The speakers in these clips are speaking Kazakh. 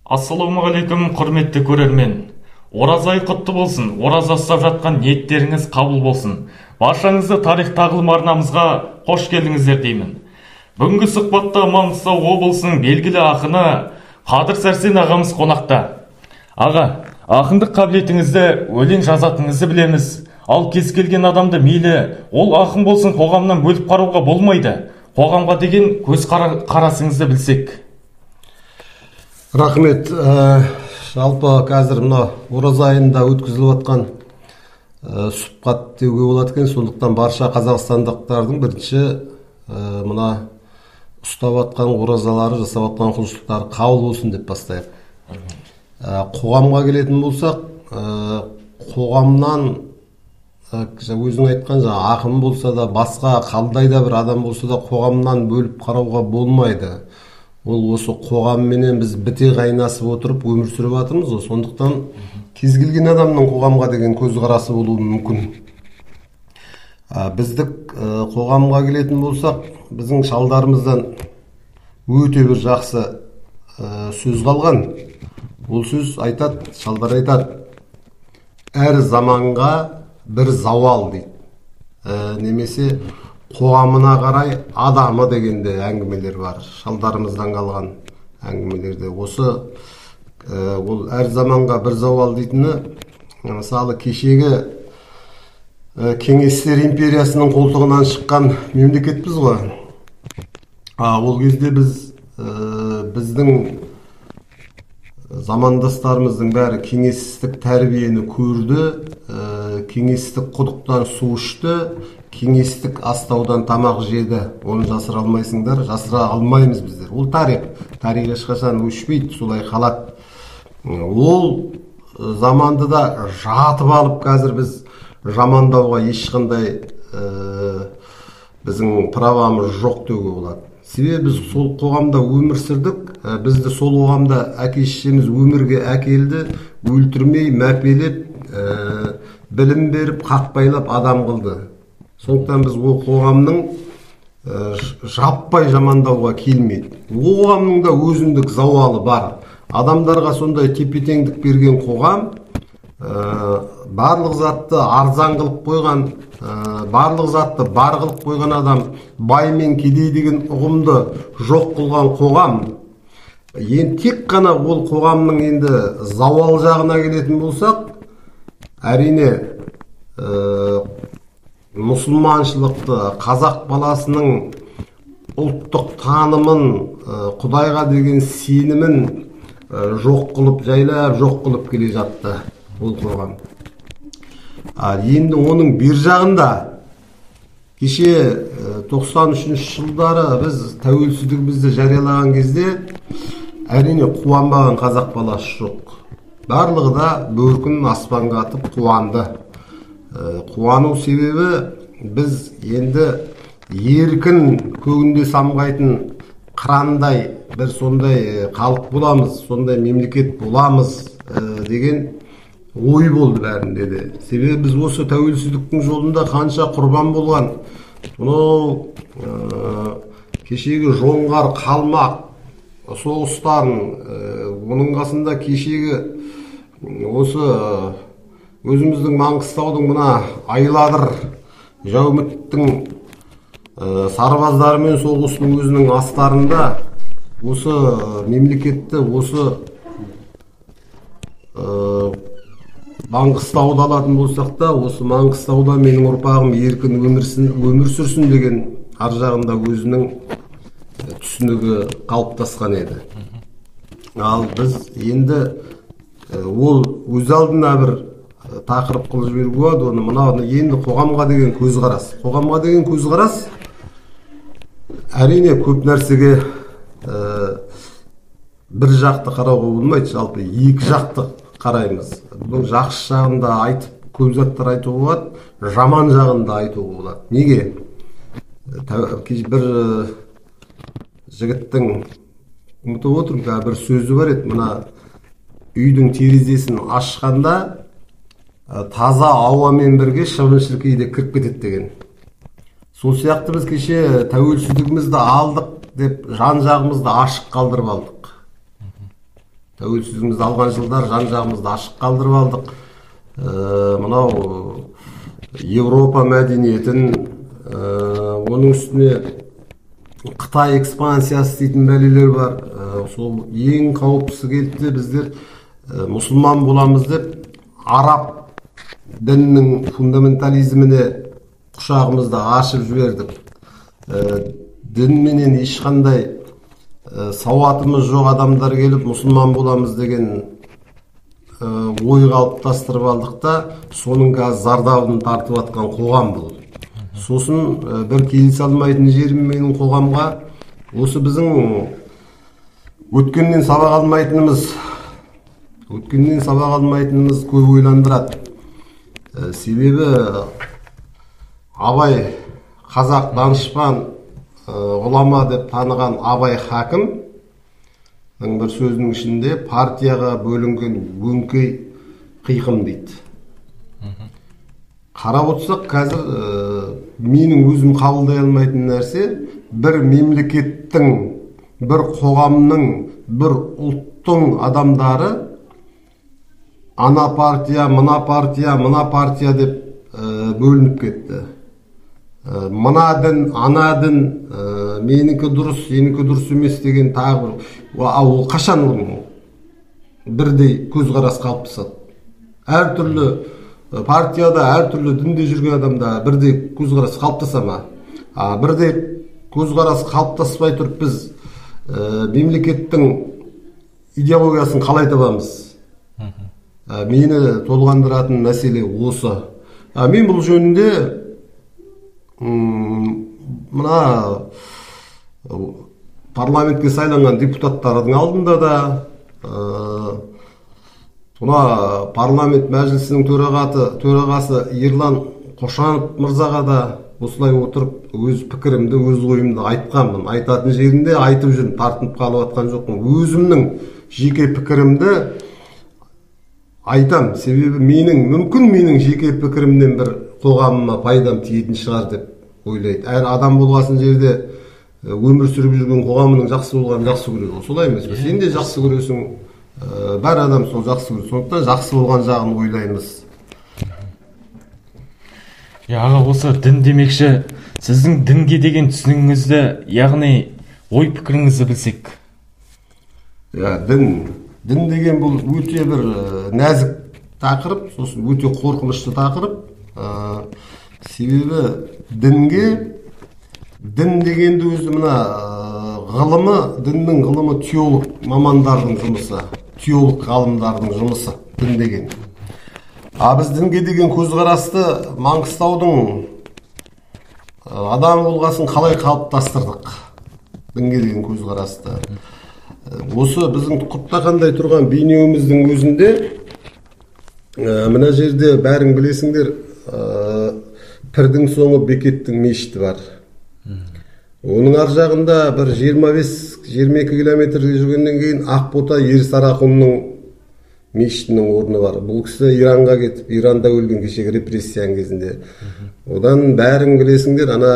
Ассалаумағалейкум, құрметті көрермен. Ораза айы құтты болсын, ораза ұстап жатқан ниеттеріңіз қабыл болсын. Баршаңызды тарих тағылым арнамызға қош келдіңіздер деймін. Бүгінгі сұхбатта Маңғыстау облысының белгілі ақыны Қадыр Сәрсен ағамыз қонақта. Аға, ақындық қабілетіңізді, өлең жазатыныңызды білеміз. Ал кез келген адамды мейлі, ол ақын болсын, қоғамнан бөліп қарауға болмайды. Қоғамға деген көз қарасыңызды білсек. Рахмет. Жалпы қазір мына ораза айында өткізіліп жатқан сұхбат деуге болады екен. Сондықтан барша қазақстандықтардың бірінші мына ұстап жатқан оразалары, жасап жатқан құлшылықтары қабыл болсын деп бастайық. Қоғамға келетін болсақ, қоғамнан өзің айтқан жаңа ақын болса да, басқа қандай да бір адам болса да қоғамнан бөліп қарауға болмайды. Ол осы қоғамменен біз біте қайнасып отырып өмір сүріп жатырмыз ғой. Сондықтан кез келген адамның қоғамға деген көзқарасы болуы мүмкін. Біздік қоғамға келетін болсақ, біздің шалдарымыздан өте бір жақсы сөз қалған. Ол сөз айтады, шалдар айтады, әр заманға бір зауал дейді. Немесе қоғамына қарай адамы дегенде әңгімелер бар, шалдарымыздан қалған әңгімелерде. Осы ол әр заманға бір зауал дейтіні, мысалы кешегі Кеңестер империясының қолтығынан шыққан мемлекетпіз ғой. Ол кезде біз біздің замандастарымыздың бәрі кеңестік тәрбиені көрді, кеңестік құдықтан су ішті, кеңестік астаудан тамақ жеді. Оны жасыра алмайсыңдар, жасыра алмаймыз біздер. Ол тарих, тарих ешқашан өшпейді, солай қалады. Ол заманды да жатып алып қазір біз жамандауға ешқандай біздің правамыз жоқ деуге болады. Себебі біз сол қоғамда өмір сүрдік, бізді сол қоғамда әке шешеміз өмірге әкелді, өлтірмей, мәпелеп, білім беріп, қақпайлап адам қылды. Сондықтан біз ол қоғамның жаппай жамандауға келмейді. Ол қоғамның да өзіндік зауалы бар. Адамдарға сондай тепе-теңдік берген қоғам, барлық затты арзан қылып қойған, барлық затты бар қылып қойған адам, бай мен кедей деген ұғымды жоқ қылған қоғам. Енді тек қана ол қоғамның енді зауал жағына келетін болсақ, әрине мұсылманшылықты, қазақ баласының ұлттық танымын, Құдайға деген сенімін жоқ қылып, жайлап жоқ қылып келе жатты ол қоғам. Енді оның бер жағында кеше 93 жылдары біз тәуелсіздігімізді жариялаған кезде әрине қуанбаған қазақ баласы жоқ. Барлығы да бөркін аспанға атып қуанды. Қуану себебі біз енді еркін көгінде самғайтын қырандай бір сондай халық боламыз, сондай мемлекет боламыз деген ой болды бәрінде де. Себебі біз осы тәуелсіздіктің жолында қанша құрбан болған, мынау кешегі жоңғар қалмақ соғыстарын, оның қасында кешегі осы өзіміздің Маңғыстаудың мына Айладыр Жәуміттің сарбаздарымен соғыстың өзінің астарында осы мемлекетті, осы Маңғыстауды алатын болсақ та, осы Маңғыстауда менің ұрпағым еркін өмір сүрсін деген ар жағында өзінің түсінігі қалыптасқан еді. Ал біз енді ол өз алдына бір тақырып қылып жіберуге болады оны. Мынау енді қоғамға деген көзқарас. Қоғамға деген көзқарас әрине көп нәрсеге бір жақты қарауға болмайды, жалпы екі жақты қараймыз. Бұның жақсы жағын да айтып, көп заттар айтуға болады, жаман жағын да айтуға болады. Неге? Бір жігіттің, ұмытып отырмын, бір сөзі бар еді, мына үйдің терезесін ашқанда таза ауамен бірге шыбын-шіркей де кіріп кетеді деген. Сол сияқты біз кеше тәуелсіздігімізді алдық деп жан жағымызды ашық қалдырып алдық. Тәуелсіздігімізді алған жылдар жан-жағымызды ашық қалдырып алдық. Мынау Европа мәдениетін, оның үстіне Қытай экспансиясы дейтін бәлелер бар. Сол ең қауіптісі келді де біздер мұсылман боламыз деп араб дінінің фундаментализміне құшағымызды ашып жібердік. Дінменен ешқандай сауатымыз жоқ адамдар келіп мұсылман боламыз деген ой қалыптастырып алдық та, соның қазір зардабын тартып атқан қоғам бұл. Сосын бір келісе алмайтын жерім менің қоғамға, осы біздің өткеннен сабақ алмайтынымыз, өткеннен сабақ алмайтынымыз көп ойландырады. Себебі Абай қазақ данышпан, ғұлама деп таныған Абай хакімнің бір сөзінің ішінде партияға бөлінген өңкей қиқым дейді. Қарап отырсақ, қазір менің өзім қабылдай алмайтын нәрсе, бір мемлекеттің, бір қоғамның, бір ұлттың адамдары ана партия, мына партия, мына партия деп бөлініп кетті. Мына дін, ана дін, менікі дұрыс, сенікі дұрыс емес деген тағы бір. Ол қашан бірдей көзқарас қалыптасады? Әртүрлі партияда, әртүрлі дінде жүрген адамда бірдей көзқарас қалыптаса ма? Бірдей көзқарас қалыптаспай тұрып біз мемлекеттің идеологиясын қалай табамыз? Мені толғандыратын мәселе осы. Мен бұл жөнінде мына парламентке сайланған депутаттардың алдында да, мына парламент мәжілісінің төрағасы Ерлан Қошанов мырзаға да осылай отырып өз пікірімді, өз ойымды айтқанмын. Айтатын жерінде айтып жүрмін, тартынып қалып атқан жоқпын. Өзімнің жеке пікірімді айтам. Себебі менің, мүмкін менің жеке пікірімнен бір қоғамыма пайдам тиетін шығар деп ойлайды. Әр адам болғасын жерде өмір сүріп жүрген қоғамының жақсы болғанын жақсы көреді. Солай емес пе? Сен де жақсы көресің, бәр адам сол жақсы көреді. Сондықтан жақсы болған жағын ойлаймыз. Аға, осы дін демекші, сіздің дінге деген түсінігіңізді, яғни ой пікіріңізді білсек. Дін. Дін деген бұл өте бір нәзік тақырып, сосын өте қорқынышты тақырып. Себебі дінге, дін дегенді өзі мына ғылымы, діннің ғылымы теолог мамандардың жұмысы, теолог ғалымдардың жұмысы дін деген. А біз дінге деген көзқарасты Маңғыстаудың адам болғасын қалай қалыптастырдық? Дінге деген көзқарасты. Осы біздің құттақандай тұрған бейнеуіміздің өзінде мына жерде бәрің білесіңдер, пірдің соңы Бекеттің мешіті бар. Оның ар жағында бір 25-22 километр жүргеннен кейін Ақбота Ерсарақұнның мешітінің орны бар. Бұл кісі Иранға кетіп, Иранда өлген кешегі репрессияның кезінде. Одан бәрің білесіңдер, ана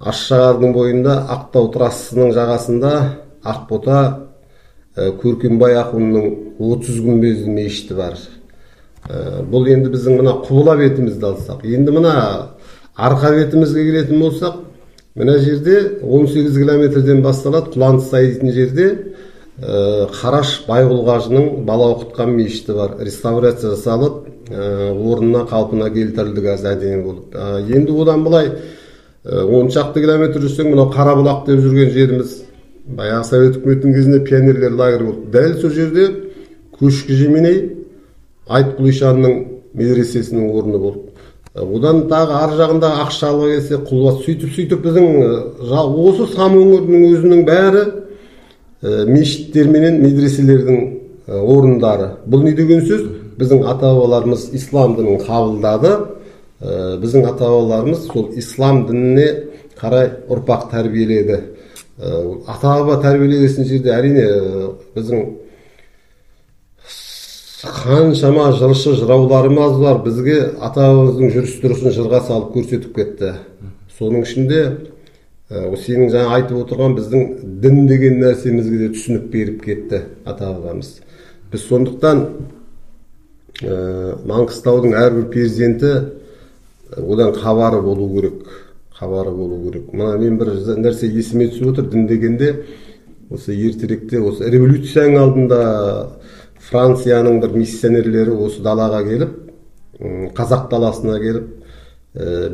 Ащағардың бойында Ақтау трассасының жағасында Ақбота Көркембай ақынның 30 күмбезді мешіті бар. Бұл енді біздің мына құбыла бетімізді алсақ, енді мына арқа бетімізге келетін болсақ, мына жерде 18 километрден басталады, Құлантысай дейтін жерде Қараш Байғұлғажының бала оқытқан мешіті бар. Реставрация жасалып, орнына қалпына келтірілді қазір әдемі болып. Енді одан былай 10 шақты километр жүрсең, мынау Қарабұлақ деп жүрген жеріміз, баяғы Совет үкіметінің кезінде пионерлер лагері болды. Дәл сол жерде Көшкі Жеменей Айтқұл ишанның медресесінің орны болды. Одан тағы ар жағында Ақшалыға келсе, Құлбас, сөйтіп біздің осы Сам өңірінің өзінің бәрі мешіттер менен медреселердің орындары. Бұл не деген сөз? Біздің ата-бабаларымыз ислам дінін қабылдады. Біздің ата-бабаларымыз сол ислам дініне қарай ұрпақ тәрбиеледі. Ата-баба тәрбиелеген жерде әрине біздің қаншама жыршы жырауларымыз бар, бізге ата-бабамыздың жүріс тұрысын жырға салып көрсетіп кетті. Соның ішінде Сенің жаңа айтып отырған біздің дін деген нәрсемізге де түсінік беріп кетті ата-бабамыз. Біз сондықтан Маңғыстаудың әрбір перзенті одан хабары болу керек, хабары болу керек. Мына мен бір нәрсе есіме түсіп отыр, дін дегенде осы ертеректе, осы революцияның алдында Францияның бір миссионерлері осы далаға келіп, қазақ даласына келіп,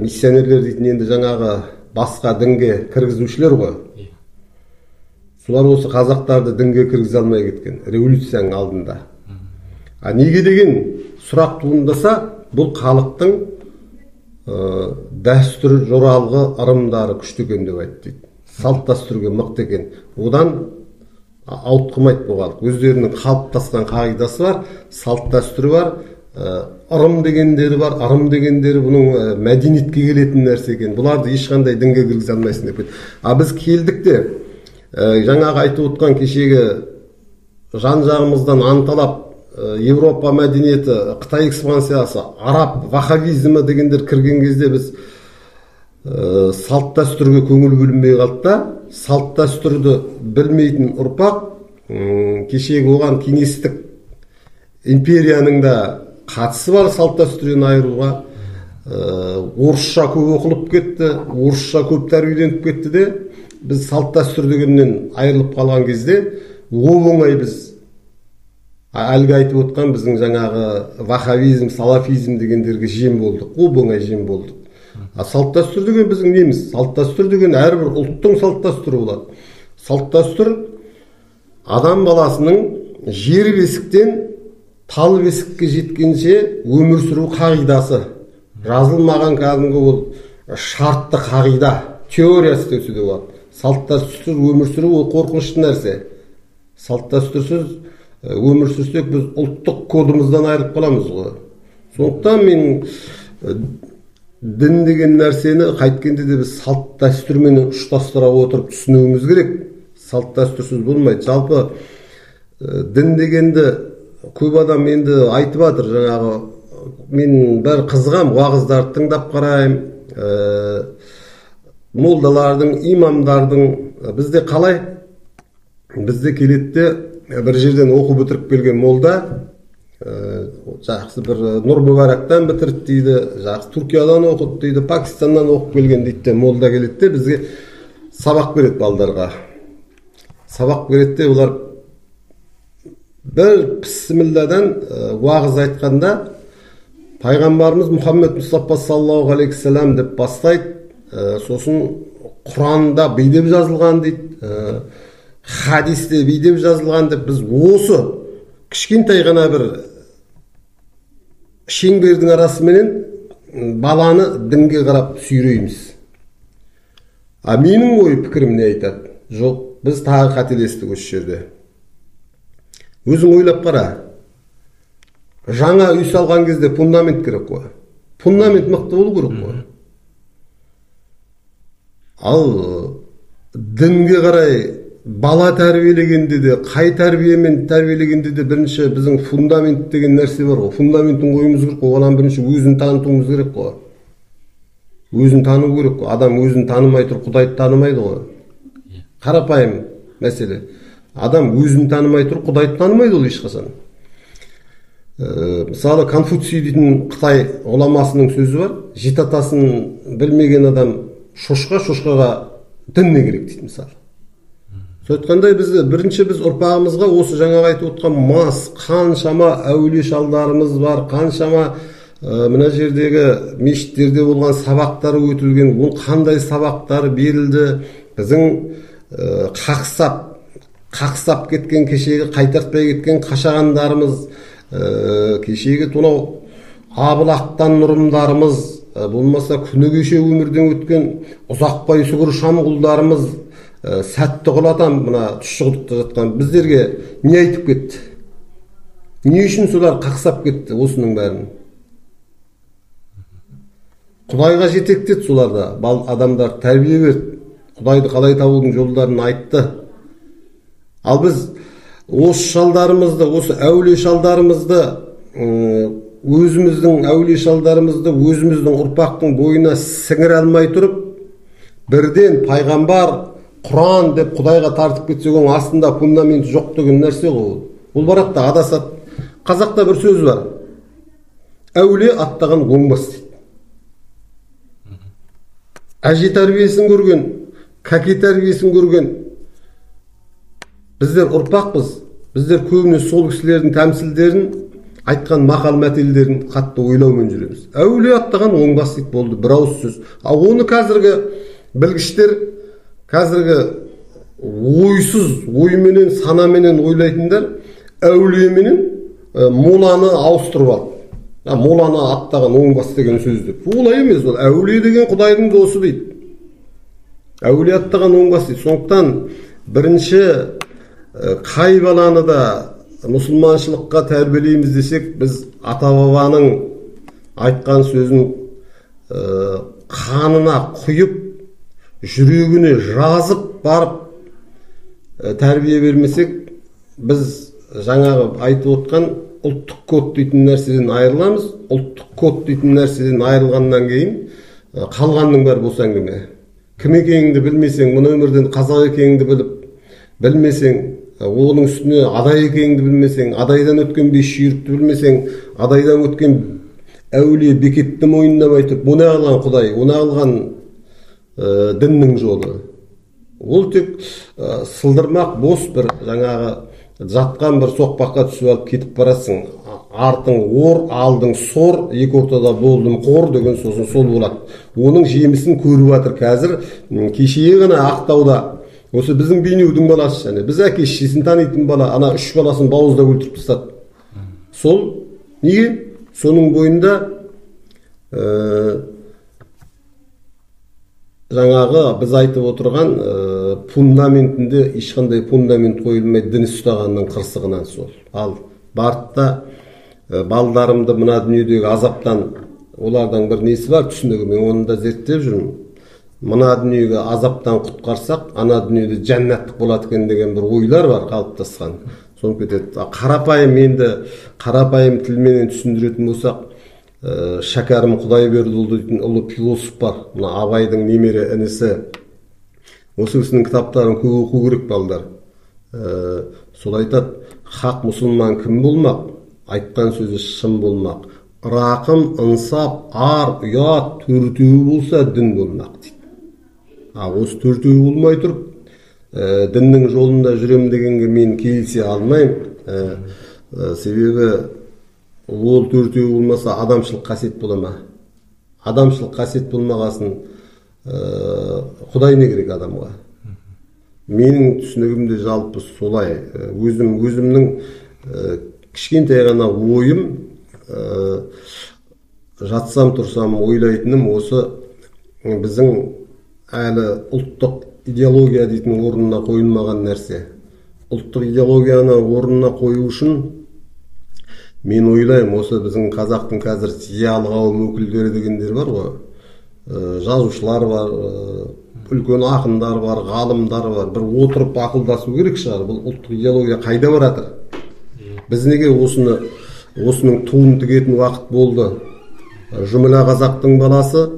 миссионерлер дейтін енді жаңағы басқа дінге кіргізушілер ғой. Солар осы қазақтарды дінге кіргізе алмай кеткен революцияның алдында. А неге деген сұрақ туындаса, бұл халықтың дәстүр жоралғы ырымдары күшті екен деп айтты дейді. Салт дәстүрге мықты екен. Одан ауытқымайды бұл халық. Өздерінің қалыптасқан қағидасы бар, салт дәстүрі бар, ырым дегендері бар. Ырым дегендері бұның мәдениетке келетін нәрсе екен. Бұларды ешқандай дінге кіргізе алмайсың деп кетті. А біз келдік те, жаңағы айтып отқан кешегі жан-жағымыздан анталап Европа мәдениеті, Қытай экспансиясы, араб ваххабизмі дегендер кірген кезде біз салт дәстүрге көңіл бөлінбей қалды да, салт дәстүрді білмейтін ұрпақ, кешегі оған кеңестік империяның да қатысы бар салт дәстүрден айыруға, орысша көп оқылып кетті, орысша көп тәрбиеленіп кетті де, біз салт дәстүр дегеннен айырылып қалған кезде оп-оңай біз әлгі айтып отқан біздің жаңағы ваххабизм, салафизм дегендерге жем болдық, оп-оңай жем болдық. А салт дәстүр деген біздің неміз? Салт дәстүр деген әрбір ұлттың салт дәстүрі болады. Салт дәстүр адам баласының жер бесіктен тал бесікке жеткенше өмір сүру қағидасы. Жазылмаған кәдімгі ол шартты қағида, теориясы деуге де болады. Салт дәстүрсіз өмір сүру ол қорқынышты нәрсе. Салт дәстүрсіз өмір сүрсек біз ұлттық кодымыздан айырылып қаламыз ғой. Сондықтан мен дін деген нәрсені қайткенде де біз салт дәстүрменен ұштастыра отырып түсінуіміз керек. Салт дәстүрсіз болмайды. Жалпы дін дегенді көп адам енді айтып жатыр, жаңағы мен бәрі қызығам, уағыздарды тыңдап қараймын, молдалардың, имамдардың. Бізде қалай? Бізде келеді де бір жерден оқу бітіріп келген молда, жақсы бір Нұр Мүбарактан бітірді дейді, жақсы Түркиядан оқыды дейді, Пакистаннан оқып келген дейді де, молда келеді де бізге сабақ береді балдарға. Сабақ береді де олар бір пісмілладан уағыз айтқанда пайғамбарымыз Мұхаммед Мұстафа саллаллаху алейхи уассалам деп бастайды, сосын Құранда бүй деп жазылған дейді, хадисте бүй деп жазылған деп, біз осы кішкентай ғана бір шеңбердің арасыменен баланы дінге қарап сүйрейміз. А менің ой пікірім не айтады? Жоқ, біз тағы қателестік осы жерде. Өзің ойлап қара. Жаңа үй салған кезде фундамент керек қой. Фундамент мықты болу керек қой. Ал дінге қарай бала тәрбиелегенде де, қай тәрбиемен тәрбиелегенде де бірінші біздің фундамент деген нәрсе бар ғой. Фундаментін қоюымыз керек қой. Оған бірінші өзін танытуымыз керек қой. Өзін тану керек қой. Адам өзін танымай тұр, Құдайды танымайды ғой. Қарапайым мәселе. Адам өзін танымай тұр, Құдайды танымайды ол ешқашан. Мысалы, Конфуций дейтін Қытай ғұламасының сөзі бар. Жеті атасын білмеген адам шошқа, шошқаға дін не керек дейді мысалы. Сойтқандай біз бірінші біз ұрпағымызға осы жаңағы айтып отқан мас, қаншама әулие шалдарымыз бар, қаншама мына жердегі мешіттерде болған сабақтар өтілген, ол қандай сабақтар берілді, біздің қақсап кеткен, кешегі қайтартпай кеткен қашағандарымыз, кешегі тонау Абылақтан нұрымдарымыз, болмаса күні кеше өмірден өткен Ұзақбай Сүгір Шамғұлдарымыз, Сәтті Құл атам мына Тұщықұдықта жатқан біздерге не айтып кетті? Не үшін солар қақсап кетті осының бәрін? Құдайға жетектеді соларда, адамдар тәрбие берді, Құдайды қалай табудың жолдарын айтты. Ал біз осы шалдарымызды, осы әулие шалдарымызды, өзіміздің әулие шалдарымызды өзіміздің ұрпақтың бойына сіңіре алмай тұрып, Бірден пайғамбар, Құран деп Құдайға тартып кетсек, оның астында фундаменті жоқ деген нәрсе ғой ол. Ол барады да адасады. Қазақта бір сөз бар. Әулие аттаған оңбас дейді. Әже тәрбиесін көрген, кәке тәрбиесін көрген. Біздер ұрпақпыз. Біздер көбіне сол кісілердің тәмсілдерін, айтқан мақал мәтелдерін қатты ойлаумен жүреміз. Әулие аттаған оңбас дейді, болды, бір ауыз сөз. Ал оны қазіргі білгіштер, қазіргі ойсыз, ойменен, санаменен ойлайтындар әулиеменен моланы ауыстырып алды. Моланы аттаған оңбас деген сөз деп. Олай емес, ол әулие деген Құдайдың досы дейді. Әулие аттаған оңбас дейді. Сондықтан бірінші қай баланы да мұсылманшылыққа тәрбиелейміз десек, біз ата-бабаның айтқан сөзін қанына құйып, жүрегіне жазып барып тәрбие бермесек, біз жаңағы айтып отқан ұлттық код дейтін нәрседен айырыламыз. Ұлттық код дейтін нәрседен айырылғаннан кейін қалғанның бәрі бос әңгіме. Кім екеніңді білмесең, мына өмірден қазақ екеніңді біліп білмесең, оның үстіне адай екеніңді білмесең, адайдан өткен бес жүйрікті білмесең, адайдан өткен әулие бекетті мойындамай тұрып, оны қылған Құдай, оны қылған діннің жолы. Ол тек сылдырмақ бос бір жаңағы жатқан бір соқпаққа түсіп алып кетіп барасың. Артың ор, алдың сор, екі ортада болдым қор деген сосын сол болады. Оның жемісін көріп жатыр қазір. Кешегі ғана Ақтауда осы біздің Бейнеудің баласы, және біз әке шешесін танитын бала, ана үш баласын бауыздап өлтіріп тастады. Сол неге? Соның бойында жаңағы біз айтып отырған фундаментінде ешқандай фундамент қойылмай, дін ұстағанның қырсығынан сол. Ал барды да балдарымды мына дүниедегі азаптан, олардың бір несі бар түсінігі, мен оны да зерттеп жүрмін. Мына дүниеге азаптан құтқарсақ, ана дүниеде жәннаттық болады екен деген бір ойлар бар қалыптасқан. Соны кетеді. Қарапайым, енді қарапайым тілменен түсіндіретін болсақ, Шәкәрім Құдайбердіұлы дейтін ұлы философ бар. Мына Абайдың немере інісі. Осы кісінің кітаптарын көп оқу керек балдар. Сол айтады, хақ мұсылман кім болмақ? Айтқан сөзі шын болмақ. Рақым, ынсап, ар, ұят төртеуі болса дін болмақ дейді. Осы төртеуі болмай тұрып, діннің жолында жүрем дегенге мен келісе алмаймын. Себебі ол төртеуі болмаса адамшылық қасиет бола ма? Адамшылық қасиет болмағасын Құдай не керек адамға? Менің түсінігімде жалпы солай. Өзімнің кішкентай ғана ойым, жатсам тұрсам ойлайтыным осы біздің әлі ұлттық идеология дейтін орнына қойылмаған нәрсе. Ұлттық идеологияны орнына қою үшін мен ойлаймын, осы біздің қазақтың қазір зиялы қауым өкілдері дегендер бар ғой, жазушылар бар, үлкен ақындар бар, ғалымдар бар, бір отырып ақылдасу керек шығар. Бұл ұлттық идеология қайда баратыр? Біз неге осының туын тігетін уақыт болды? Жұмыла қазақтың баласы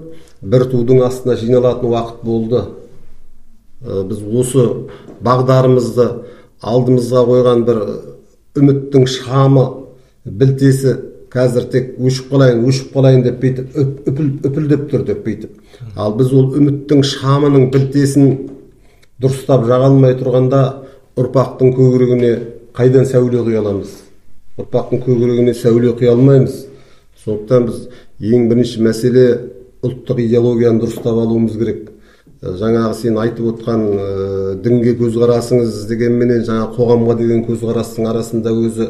бір тудың астына жиналатын уақыт болды. Біз осы бағдарымызды алдымызға қойған бір үміттің шамы, білтесі қазір тек өшіп қалайын, өшіп қалайын деп бүйтіп үпілдеп тұр деп бүйтіп. Ал біз ол үміттің шамының білтесін дұрыстап жаға алмай тұрғанда ұрпақтың көкірегіне қайдан сәуле құя аламыз? Ұрпақтың көкірегіне сәуле құя алмаймыз. Сондықтан біз ең бірінші мәселе ұлттық идеологияны дұрыстап алуымыз керек. Жаңағы сен айтып отқан дінге көзқарасыңыз дегенменен жаңа қоғамға деген көзқарастың арасында өзі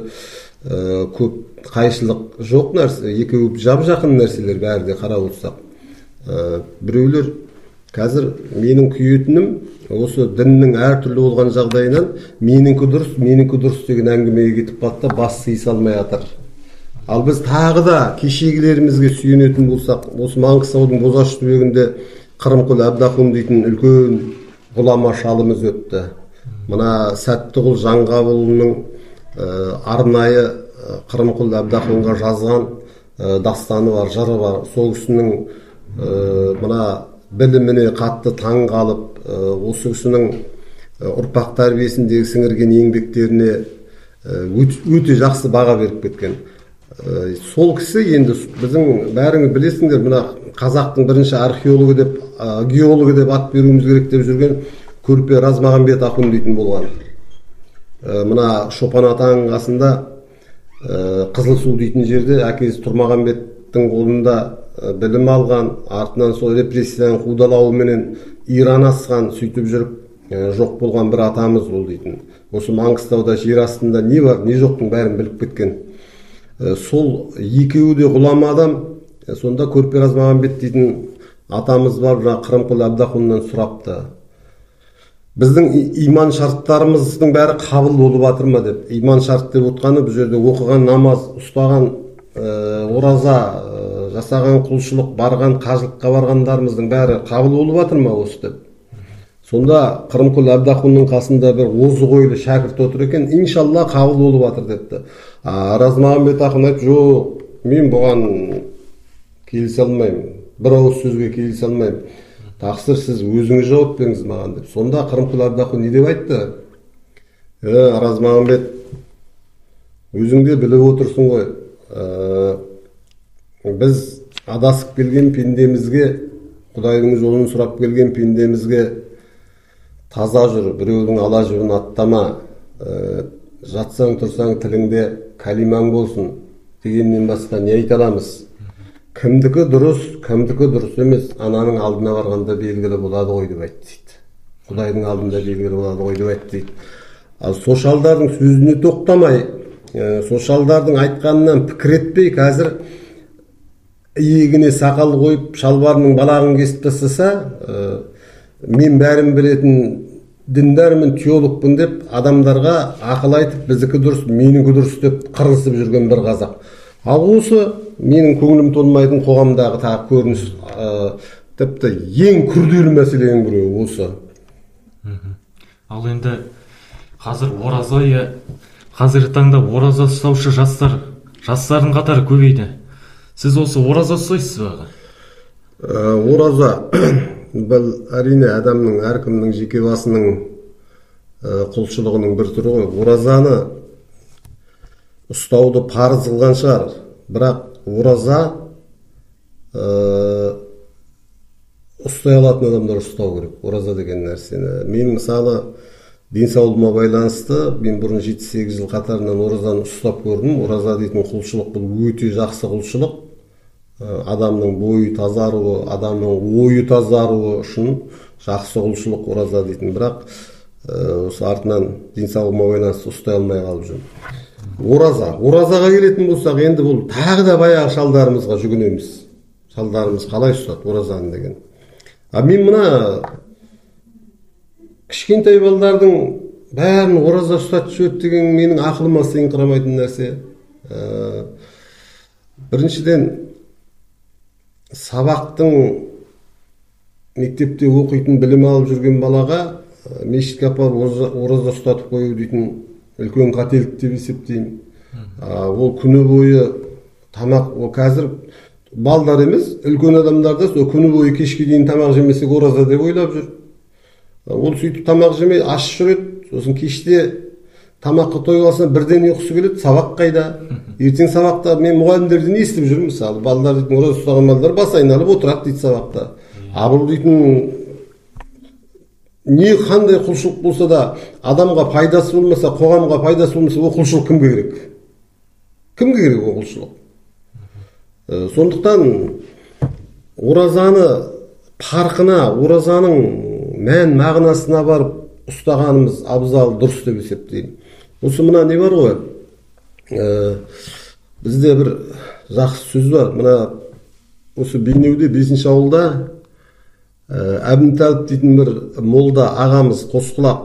көп қайшылық жоқ нәрсе, екеуі жап-жақын нәрселер бәрі де қарап отырсақ. Біреулер қазір менің күйетінім осы діннің әртүрлі болған жағдайынан менікі дұрыс, менікі дұрыс деген әңгімеге кетіп қалды да бас сыйыса алмай жатыр. Ал біз тағы да кешегілерімізге сүйенетін болсақ, осы Маңғыстаудың Бозаш түбегінде Қырымқұл Әбдахун дейтін үлкен ғұлама шалымыз өтті. Мына Сәттіғұл Жаңғабылұлының арнайы Қырымқұл Әбдахунға жазған дастаны бар, жыры бар. Сол кісінің мына біліміне қатты таң қалып, осы кісінің ұрпақ тәрбиесіндегі сіңірген еңбектеріне өте жақсы баға беріп кеткен. Сол кісі енді біздің бәріңіз білесіңдер, мына қазақтың бірінші археологы деп, геологы деп ат беруіміз керек деп жүрген Көрпе Размағамбет ахун дейтін болған. Мына Шопан атаның қасында Қызылсу дейтін жерде әкесі Тұрмағамбеттің қолында білім алған, артынан сол репрессияның қудалауыменен Иран асқан, сөйтіп жүріп жоқ болған бір атамыз ол дейтін. Осы Маңғыстауда жер астында не бар, не жоқтың бәрін біліп кеткен. Сол екеуі де ғұлама адам. Сонда Көрпе Размағамбет дейтін атамыз бар, жаңа Қырымқұл Әбдіхуннан сұрапты. Біздің иман шарттарымыздың бәрі қабыл болып жатыр ма деп. Иман шарт деп отқаны бұл жерде оқыған намаз, ұстаған ораза, жасаған құлшылық, барған қажылыққа барғандарымыздың бәрі қабыл болып жатыр ма осы деп. Сонда Қырымқұл Әбдіхунның қасында бір озық ойлы шәкірт отыр екен, иншалла қабыл болып жатыр депті. Размағамбет ахун айтты, жоқ, мен бұған келісе алмаймын, бір ауыз сөзге келісе алмаймын. Тақсыр, сіз өзіңіз жауап беріңіз маған деп. Сонда Қырымқұл Әбдіхун не деп айтты? Размағамбет, өзің де біліп отырсың ғой, біз адасып келген пендемізге, Құдайдың жолын сұрап келген пендемізге таза жүр, біреудің ала жібін аттама, жатсаң тұрсаң тіліңде кәлимаң болсын дегеннен басқа не айта аламыз? Кімдікі дұрыс, кімдікі дұрыс емес, ананың алдына барғанда белгілі болады ғой деп айтты дейді. Құдайдың алдында белгілі болады ғой деп айтты дейді. Ал сол шалдардың сөзіне тоқтамай, сол шалдардың айтқанынан пікір етпей, қазір иегіне сақал қойып, шалбарының балағын кесіп тастаса, мен бәрін білетін діндармын, теологпын деп адамдарға ақыл айтып, біздікі дұрыс, менікі дұрыс деп қырылысып жүрген бір қазақ. Ал осы менің көңілім толмайтын қоғамдағы тағы көрініс, тіпті ең күрделі мәселенің біреуі осы. Ал енді қазір ораза айы, қазіргі таңда ораза ұстаушы жастардың қатары көбейді. Сіз осы ораза ұстайсыз ба? Ораза бұл әрине адамның, әркімнің жеке басының құлшылығының бір түрі ғой. Оразаны ұстауды парыз қылған шығар, бірақ ораза ұстай алатын адамдар ұстау керек ораза деген нәрсені. Мен мысалы денсаулығыма байланысты мен бұрын 7-8 жыл қатарынан оразаны ұстап көрдім. Ораза дейтін құлшылық бұл өте жақсы құлшылық. Адамның бойы тазаруы, адамның ойы тазаруы үшін жақсы құлшылық ораза дейтін. Бірақ осы артынан денсаулығыма байланысты ұстай алмай қалып жүрмін. Оразаға келетін болсақ, енді бұл тағы да баяғы шалдарымызға жүгінеміз. Шалдарымыз қалай ұстады оразаны деген. А мен мына кішкентай балдардың бәрін ораза ұстатып жіберді деген менің ақылыма сыйыңқырамайтын нәрсе. Біріншіден, сабақтың мектепте оқитын, білім алып жүрген балаға мешітке апарып ораза ұстатып қою дейтін үлкен қателік деп есептеймін. Ол күні бойы тамақ, ол қазір балдар емес, үлкен адамдар да сол күні бойы кешке дейін тамақ жемесек ораза деп ойлап жүр. Ол сөйтіп тамақ жемей аш жүреді, сосын кеште тамаққа тойып алса бірден ұйқысы келеді, сабақ қайда? Ертең сабақта мен мұғалімдерден естіп жүрмін, мысалы, балдар дейтін, ораза ұстаған балдар бас айналып отырады дейді сабақта. А бұл дейтін не қандай құлшылық болса да адамға пайдасы болмаса, қоғамға пайдасы болмаса, ол құлшылық кімге керек? Кімге керек ол құлшылық? Сондықтан оразаны парқына, оразаның мән мағынасына барып ұстағанымыз абзал, дұрыс деп есептеймін. Осы мына не бар ғой? Бізде бір жақсы сөз бар. Мына осы Бейнеуде 5-ші ауылда Әбімтәліп дейтін бір молда ағамыз Қосқұлақ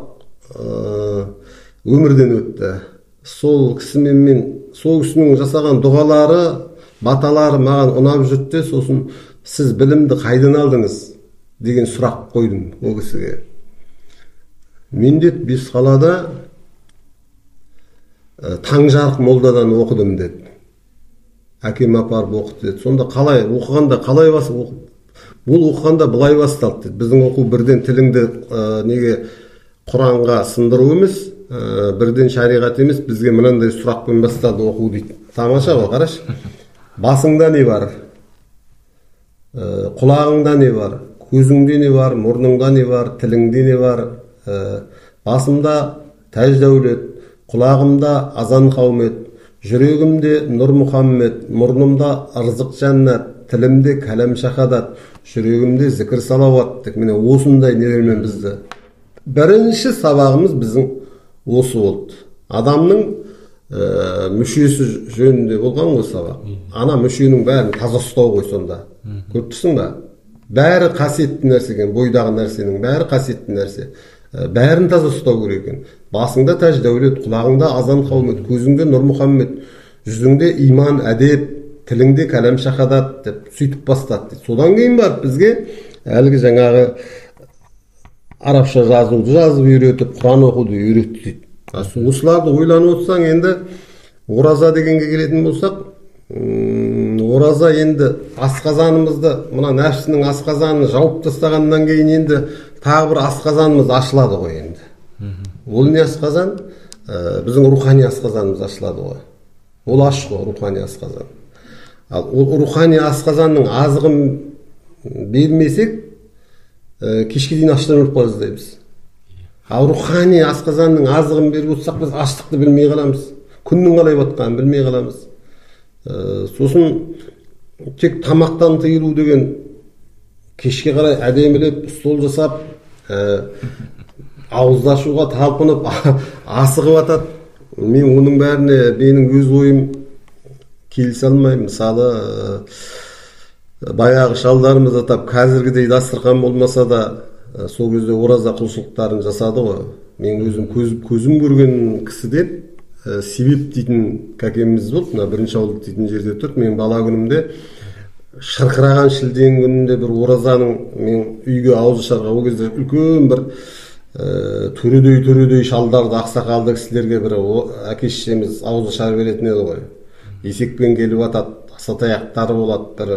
өмірден өтті. Сол кісімен мен, сол кісінің жасаған дұғалары, баталары маған ұнап жүрді. Сосын сіз білімді қайдан алдыңыз деген сұрақ қойдым ол кісіге. Мен деді, 5 қалада Таңжарық молдадан оқыдым деді. Әкем апарып оқыды деді. Сонда қалай оқығанда қалай басып оқып Ол оқығанда былай басталды дейді. Біздің оқу бірден тіліңді неге Құранға сындыру емес, бірден шариғат емес, бізге мынандай сұрақпен басталды оқу дейді. Тамаша ғой, қарашы. Басыңда не бар? Құлағыңда не бар? Көзіңде не бар? Мұрныңда не бар? Тіліңде не бар? Басымда тәж дәулет, құлағымда азан қаумет, жүрегімде нұр Мұхаммед, мұрнымда ырзық жәннат, тілімде кәләм шахадат, жүрегімде зікір салауат деп. Міне осындай нелермен бізді. Бірінші сабағымыз біздің осы болды. Адамның мүшесі жөнінде болған ғой сабақ. Ана мүшенің бәрін таза ұстау ғой сонда. Көріп тұрсың ба? Бәрі қасиетті нәрсе екен, бойдағы нәрсенің бәрі қасиетті нәрсе. Бәрін таза ұстау керек екен. Басыңда тәж дәулет, құлағыңда азан қаумет, көзіңде нұр Мұхаммед, жүзіңде иман, әдеп, тіліңде кәләм шахадат деп сөйтіп бастады дейді. Содан кейін барып бізге әлгі жаңағы арабша жазуды жазып үйретіп, Құран оқуды үйретті дейді. Осыларды ойланып отырсаң, енді ораза дегенге келетін болсақ, ораза енді асқазанымызды, мына нәпсінің асқазанын жауып тастағаннан кейін енді тағы бір асқазанымыз ашылады ғой енді. Ол не асқазан? Біздің рухани асқазанымыз ашылады ғой. Ол аш қой, рухани асқазан. Ал ол рухани асқазанның азығын бермесек, кешке дейін аштан өліп қала жаздаймыз. Ал рухани асқазанның азығын беріп отырсақ, біз аштықты білмей қаламыз. Күннің қалай батқанын білмей қаламыз. Сосын тек тамақтан тыйылу деген кешке қарай әдемілеп стол жасап, ауызды ашуға талпынып асығып атады. Мен оның бәріне менің өз ойым келісе алмаймын. Мысалы, баяғы шалдарымыз атап, қазіргідей дастархан болмаса да, сол кезде ораза құлшылықтарын жасады ғой. Мен өзім көзім көрген кісі деп, себеп дейтін кәкеміз болды, мына бірінші ауыл дейтін жерде тұрды. Мен бала күнімде шырқыраған шілденің күнінде бір оразаның мен үйге ауыз ашарға, ол кезде үлкен бір төредей шалдарды, ақсақалды кісілерге бір әке шешеміз ауыз ашар беретін еді ғой. Есекпен келіп атады, асатаяқтары болады, бір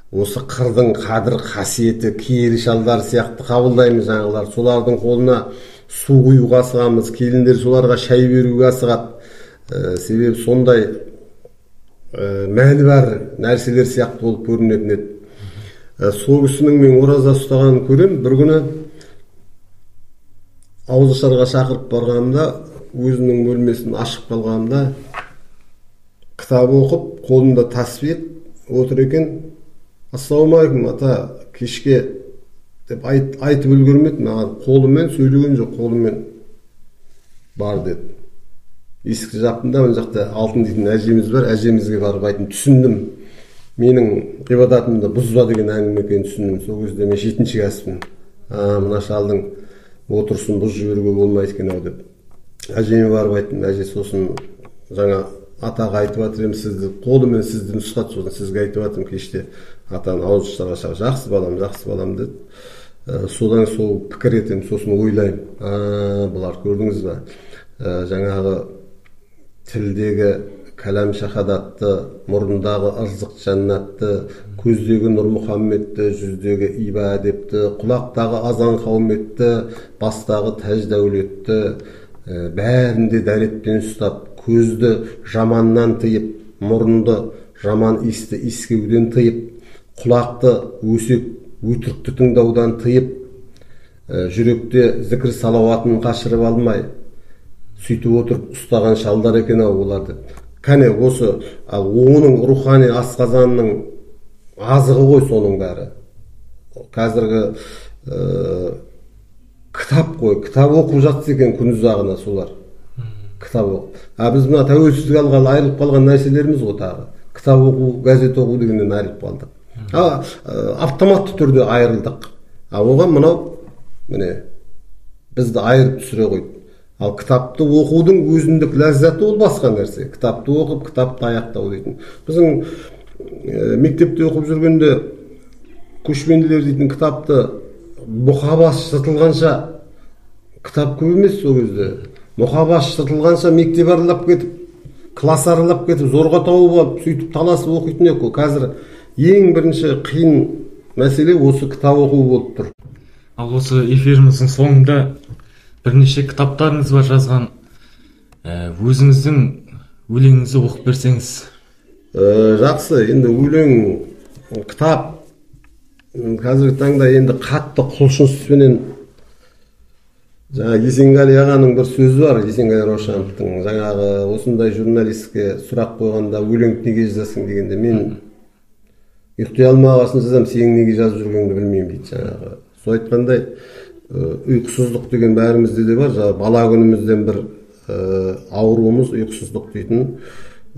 осы қырдың қадір қасиеті киелі шалдар сияқты қабылдаймыз жаңағылар. Солардың қолына су құюға асығамыз, келіндер соларға шай беруге асығады. Себебі сондай мәні бар нәрселер сияқты болып көрінетін еді. Сол кісінің мен ораза ұстағанын көрем. Бір күні ауызашарға шақырып барғанымда, өзінің бөлмесін ашып қалғанымда, кітап оқып, қолында тасбих отыр екен. Ассалаумағалейкум, ата, кешке деп айтып үлгермеді, маған қолымен сөйлеген жоқ, қолымен бар деді. Есікті жаптым да, мына жақта Алтын дейтін әжеміз бар, әжемізге барып айттым, түсіндім. Менің ғибадатымды бұзба деген әңгіме екенін түсіндім. Сол кезде мен 7-ші класспын. Мына шалдың отырысын бұзып жіберуге болмайды екен ау деп. Әжеме барып айттым, әже, сосын жаңа атаға айтып жатыр едім, сізді қолымен сізді нұсқады, сосын сізге айтып жатырмын кеште атаны ауыз ашарға, жақсы балам, жақсы балам деді. Содан сол пікір етемін, сосын ойлаймын, бұлар көрдіңіз ба, жаңағы тілдегі кәләм шахадатты, мұрындағы ырзық жәннатты, көздегі нұр Мұхаммедті, жүздегі иба әдепті, құлақтағы азан қауметті, бастағы тәж дәулетті, бәрін де дәретпен ұстап, көзді жаманнан тыйып, мұрынды жаман иісті иіскеуден тыйып, құлақты өсек өтірікті тыңдаудан тыйып, жүректе зікір салауатын қашырып алмай, сөйтіп отырып ұстаған шалдар екен ау олар деп. Кәне осы, ал оның рухани асқазанның азығы ғой соның бәрі. Қазіргі кітап қой, кітап оқып жатса екен күн ұзағына солар. Кітап оқып. А біз мына тәуелсіздік алғалы айырылып қалған нәрселеріміз ғой тағы. Кітап оқу, газет оқу дегеннен айырылып қалдық. Автоматты түрде айырылдық. А оған мынау міне бізді айырып түсіре қойды. Ал кітапты оқудың өзіндік ләззаты ол басқа нәрсе. Кітапты оқып, кітапты аяқтау дейтін. Біздің мектепте оқып жүргенде көшпенділер дейтін кітапты мұқабасы жыртылғанша, кітап көп емес сол кезде. Мұқабасы жыртылғанша мектеп аралап кетіп, класс аралап кетіп, зорға тауып алып, сөйтіп таласып оқитын едік қой. Қазір ең бірінші қиын мәселе осы кітап оқу болып тұр. Ал осы эфиріміздің соңында бірнеше кітаптарыңыз бар жазған, өзіңіздің өлеңіңізді оқып берсеңіз. Жақсы, енді өлең, кітап қазіргі таңда енді қатты құлшыныспенен, жаңа Есенғали ағаның бір сөзі бар, Есенғали Раушановтың, жаңағы осындай журналистке сұрақ қойғанда өлең неге жазасың дегенде, мен ұйықтай алмағасын жазамын, сенің неге жазып жүргеніңді білмеймін дейді жаңағы. Сол айтқандай, ұйқысыздық деген бәрімізде де бар, жаңағы бала күнімізден бір ауруымыз ұйқысыздық дейтін.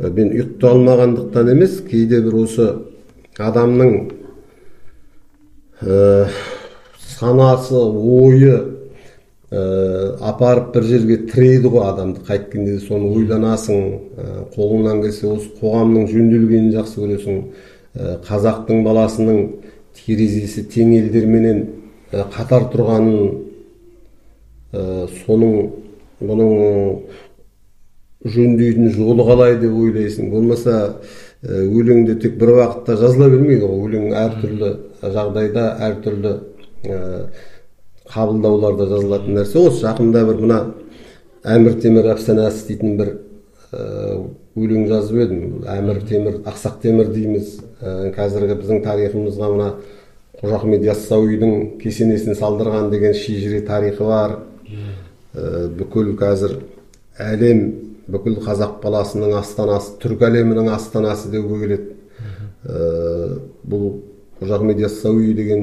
Мен ұйықтай алмағандықтан емес, кейде бір осы адамның санасы, ойы апарып бір жерге тірейді ғой адамды, қайткенде де соны ойланасың, қолыңнан келсе осы қоғамның жөнделгенін жақсы көресің, қазақтың баласының терезесі тең елдерменен қатар тұрғанын, соның бұның жөндейтін жолы қалай деп ойлайсың. Болмаса өлеңде тек бір уақытта жазыла бермейді ғой, өлең әртүрлі жағдайда, әртүрлі қабылдауларда жазылатын нәрсе. Осы жақында бір мына Әмір Темір әфсанасы дейтін бір өлең жазып едім. Әмір Темір, Ақсақ Темір дейміз. Қазіргі біздің тарихымызға мына Қожа Ахмет Яссауидің кесенесін салдырған деген шежіре тарихы бар. Бүкіл қазір әлем, бүкіл қазақ баласының астанасы, түркі әлемінің астанасы деуге келеді. Бұл Қожа Ахмет Яссауи деген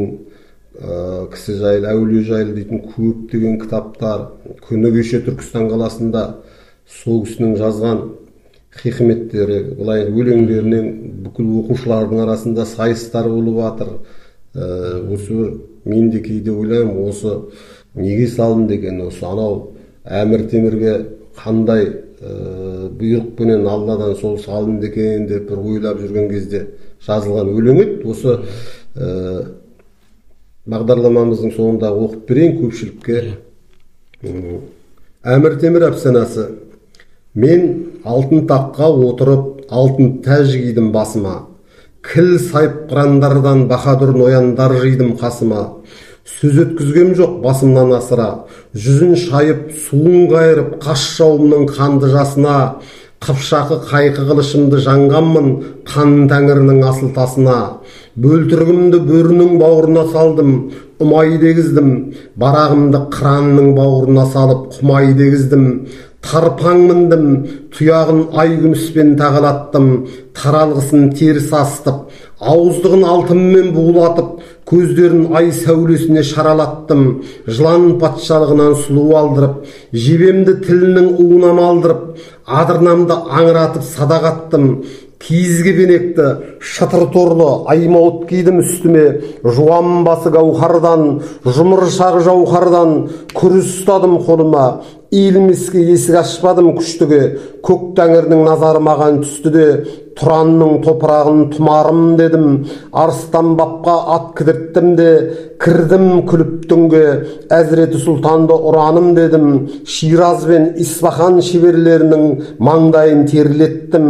кісі жайлы, әулие жайлы дейтін көптеген кітаптар, күні кеше Түркістан қаласында сол кісінің жазған хикметтері, былай өлеңдерінен бүкіл оқушылардың арасында сайыстар болып жатыр. Осы бір мен де кейде ойлаймын, осы неге салдым деген, осы анау Әмір Темірге қандай бұйрықпенен Алладан сол салынды екен деп бір ойлап жүрген кезде жазылған өлең еді. Осы бағдарламамыздың соңында оқып берейін көпшілікке. Әмір Темір әфсанасы. Мен алтын таққа отырып, алтын тәж кидім басыма. Кіл сайыпқырандардан баһадүр нояндар жидым қасыма. Сөз өткізгем жоқ басымнан асыра. Жүзін шайып, суын қайырып, қас жауымның қанды жасына. Қыпшақы қайқы қылышымды жанғанмын қан тәңірінің асыл тасына. Бөлтірігімді бөрінің бауырына салдым, ұмай дегіздім. Барағымды қыранның бауырына салып, құмай дегіздім. Тарпаң міндім, тұяғын ай күміспен тағалаттым, таралғысын теріс астып, ауыздығын алтынмен булатып, көздерін ай сәулесіне шаралаттым. Жылан патшалығынан сұлу алдырып, жебемді тілінің уына малдырып, адырнамды аңыратып садақ аттым. Киізге бенекті, шытыр торлы, аймауыт кидім үстіме, жуан басы гауһардан, жұмыр шағы жауһардан, күріс ұстадым қолыма, иілмеске есік ашпадым күштіге, көк тәңірінің назары маған түсті де, Тұранның топырағын тұмарым дедім, арыстан бапқа ат кідірттім де, кірдім күліп түнге, Әзіреті Сұлтанды ұраным дедім, Шираз бен Исфахан шеберлерінің маңдайын терлеттім,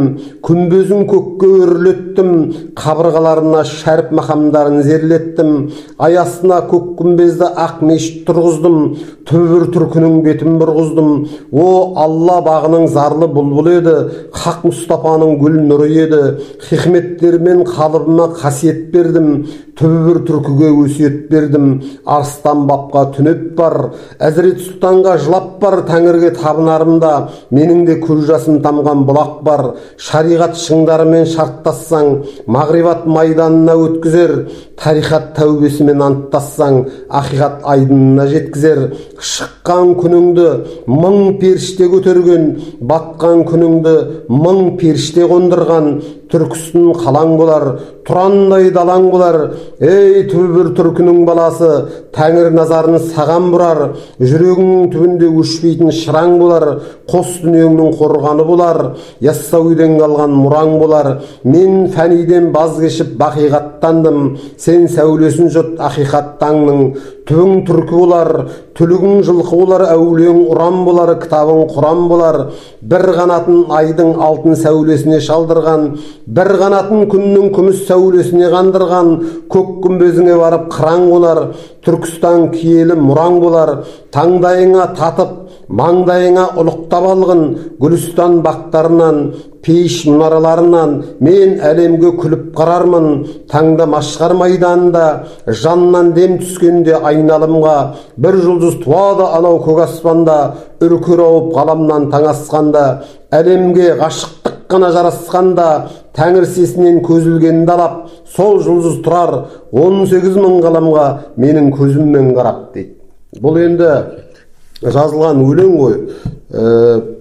күмбезін көкке өрлеттім, қабырғаларына шәріп мақамдарын зерлеттім, ай астына көк күмбезді ақ мешіт тұрғыздым, түбір түркінің бетін бұрғыздым. О, Алла бағының зарлы бұлбұлы еді, Хақ Мұстапаның гүл нұры еді, хикметтермен қалыбыма қасиет бердім, түбір түркіге өсиет бердім. Арыстан бапқа түнеп бар, Әзірет Сұлтанға жылап бар, тәңірге табынарымда менің де көз жасым тамған бұлақ бар. Шариғат шыңдарымен шарттассаң, мағрибат майданына өткізер, тарихат тәубесімен анттассаң, ақиқат айдынына жеткізер. Шыққан күніңді мың періште көтерген, батқан күніңді мың періште қондырған, Түркістан қалаң болар, Тұрандай далаң болар. Ей, түбір түркінің баласы, тәңір назарын саған бұрар, жүрегіңнің түбінде өшпейтін шыраң болар, қос дүниеңнің қорғаны болар, Яссауиден қалған мұраң болар. Мен фәниден баз кешіп бақиғаттандым, сен сәулесін жұт ақиқат таңның. Түбің түркі болар, түлігің жылқы болар, әулиең ұран болар, кітабың құран болар. Бір қанатын айдың алтын сәулесіне шалдырған, бір қанатын күннің күміс сәулесіне қандырған, көк күмбезіңе барып қыран қонар, Түркістан киелі мұраң болар. Таңдайыңа татып, маңдайыңа ұлықтап алғын, Гүлістан бақтарынан, пейіш мұнараларынан мен әлемге күліп қарармын. Таңда машқар майданында, жаннан дем түскенде айналымға, бір жұлдыз туады анау көк аспанда, үркер ауып ғаламнан таң асқанда, әлемге ғашықтық қана жарасқанда, тәңір сесінен көз ілгенді алап, сол жұлдыз тұрар 18 мың ғаламға менің көзіммен қарап дейді. Бұл енді жазылған өлең ғой.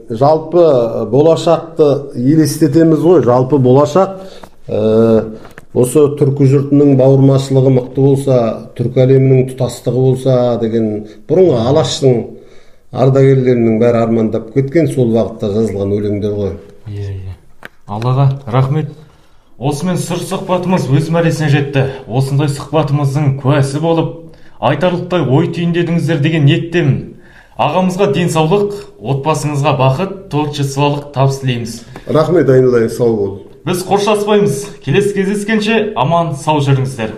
Жалпы болашақты елестетеміз ғой. Жалпы болашақ осы түркі жұртының бауырмашылығы мықты болса, түркі әлемінің тұтастығы болса деген бұрынғы Алаштың ардагерлерінің бәрі армандап кеткен сол уақытта жазылған өлеңдер ғой. Иә. Аллаға рахмет. Осымен сыр сұхбатымыз өз мәресіне жетті. Осындай сұхбатымыздың куәсі болып, айтарлықтай ой түйіндедіңіздер деген ниеттемін. Ағамызға денсаулық, отбасыңызға бақыт, творчестволық табыс тілейміз. Рахмет айналайын, сау бол. Біз қоштаспаймыз. Келесі кездескенше аман сау жүріңіздер.